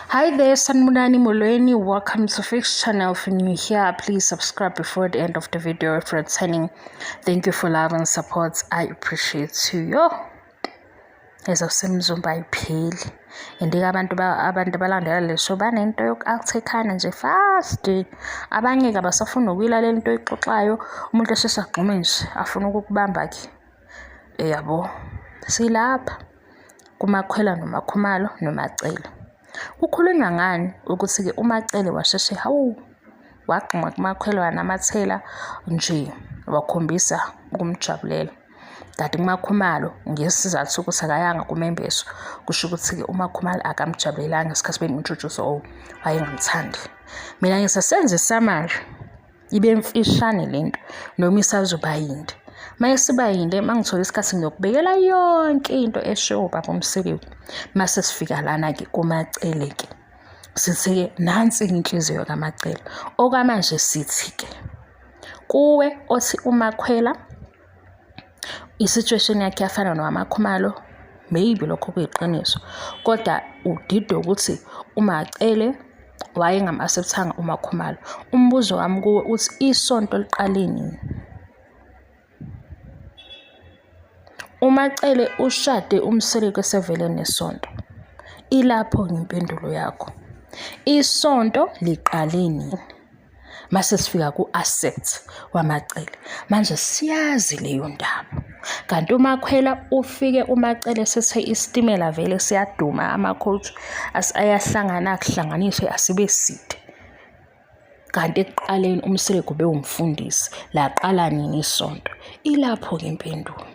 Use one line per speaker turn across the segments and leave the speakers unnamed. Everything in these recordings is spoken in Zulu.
Hi there, Sanibonani Molweni. Welcome to Fix Channel. If you're new here, please subscribe before the end of the video if you're returning. Thank you for love and support. I appreciate you. Yo. Ezosemzumba ayipheli. And-ke abantu abantu abalandela le show banento yoku-actekhana nje fast. Abanye-ke abasafuni nokuyilalela into oyixoxayo. Umuntu esheshe agxume nje afune ukukubamba-ke. Yabo. Silapha kuMakhwela noMakhumalo noMacele. Kukhulunywa ngani ukuthi-ke uMaCele washeshe hawu wagxuma kuMakhwela wanamathela nje wakhombisa ukumjabulela. Kanti kuMakhumalo ngesizathu sokuthi akayanga kumembeso kusho ukuthi-ke uMakhumalo akamjabulelanga ngesikhathi benu-introduce or wayengamthandi. Mina ngisasenza i-summary. Ibe mfishane le nto noma isazoba yinde. Uma isiba yinde, uma ngithola isikhathi ngiyokubekela yonke into eshiwo ubaba uMseleku. Mase sifika lana-ke kuMaCele-ke, sithi-ke nansi-ke inhliziyo kaMaCele. Okwamanje sithi-ke kuwe othi uMakhwela i-situation yakhe yafana nowamaKhumalo, maybe lokho kuyiqiniso, kodwa udidwe ukuthi uMaCele wayengam-accept-anga uMaKhumalo. Umbuzo wami kuwe uthi isonto liqale nini? UMaCele ushade uMseleku esevele enesonto. Ilapho-ke impendulo yakho. Isonto liqale nini? Mase sifika ku-accept waMaCele. Manje siyazi leyo ndaba. Kanti uMakhwela ufike uMaCele sethe isitimela vele siyaduma ama-coach ayahlangana akuhlanganiswe asibe side. Kanti ekuqaleni uMseleku ubewumfundisi, laqala nini isonto? Ilapho-ke impendulo.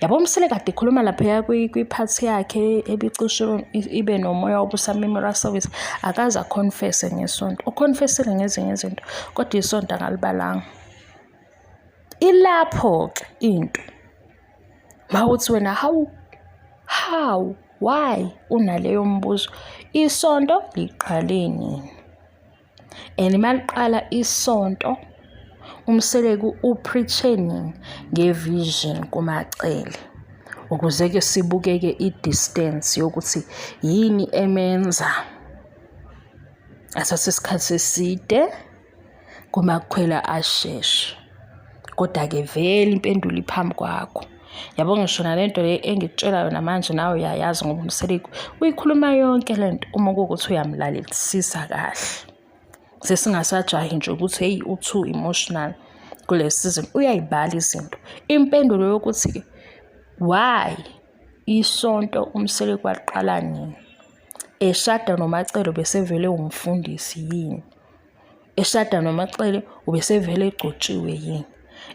Yabo uMsele kade ekhuluma laphaya kwiphathi yakhe ebicishe ibe nomoya wobusa memorial service, akaze akhonfese ngesonto. Ukhonfesile ngezinye izinto, kodwa isonto akalibalanga. Ilapho-ke into. Mawuthi wena hawu, how, why unaleyo mbuzo? Isonto liqale nini? And maliqala isonto uMseleku u-preach-e nini nge-vision kuMaCele ukuze-ke sibukeke i-distance yokuthi yini emenza athathe isikhathi eside kuMakhwela asheshe. Kodwa-ke vele impendulo iphambi kwakho. Yabo ngisho nale nto le engikutshela yona manje nawe uyayazi ngoba uMseleku uyikhuluma yonke le nto uma kuwukuthi uyamlalelisisa kahle. Sesingasajahi nje ukuthi hheyi u-too emotional kule season, uyayibala izinto. Impendulo yokuthi-ke why isonto uMseleku waliqala nini? Eshada noMaCele ubesevele ewumfundisi yini? Eshada noMaCele ubesevele egcotshiwe yini?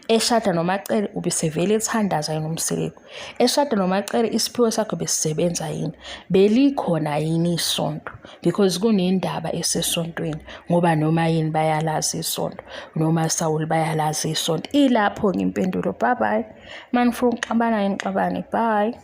Eshada noMaCele ubesevele ethandaza yini uMseleku? Eshada noMaCele isiphiwo sakhe besisebenza yini? Belikhona yini isonto? Because kunendaba esesontweni ngoba noma yini bayalazi isonto, noma Sawuli bayalazi isonto. Ilapho-ke impendulo. Bye bye. Uma nifuna ukuxabana nixabane. Bye.